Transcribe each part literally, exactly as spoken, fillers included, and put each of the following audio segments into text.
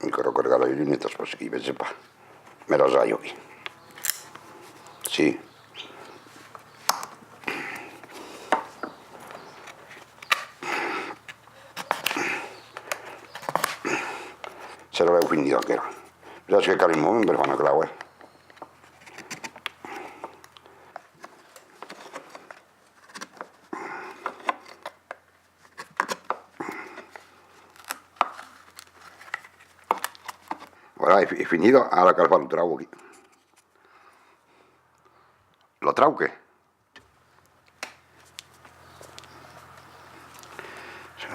Encara cargar las lunetas, parce que i vese pas. Me las ai aquí. Sí. Serà lèu finida aquela. Saps que cal un moment per far una clau, eh? Voilà, es, es finida, ara cal far lo trauc aquí. Lo trauc, que?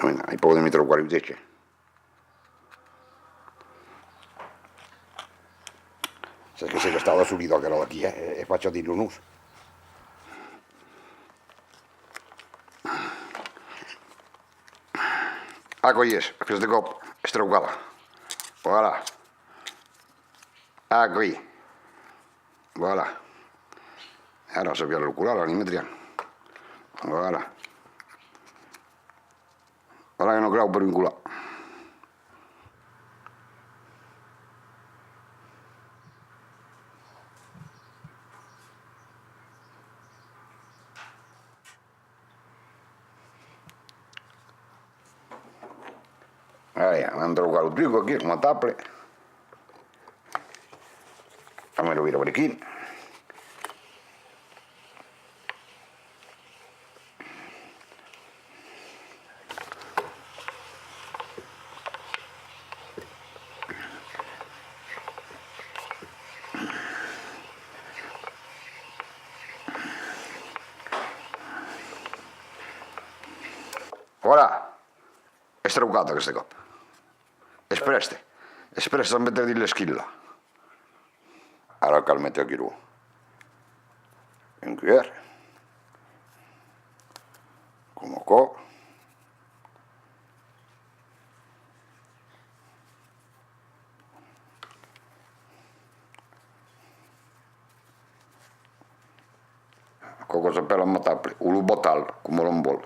Ai paur de me traucar lo dech. Saps que se l'estada solida aquela d'aquí, eh? E facha dins lo nos. Aquò i es, aqueste còp es traucada. Voilà. Aquí. Voilà. Ara se vien lo colar, la nimetria. Voilà. Voilà una clau per un colar. Allez, anam traucar lo truc aquí, coma taple. Anam lo virar per aquí. Voilà. Es traucat aqueste còp. Es prèste. Es prèste a metre dins l'esquila. Ara cal metre aquí lo, un cuèr. Coma aquò. Aquò que s'apèla un matable, o lo botal, coma l'òm vòl.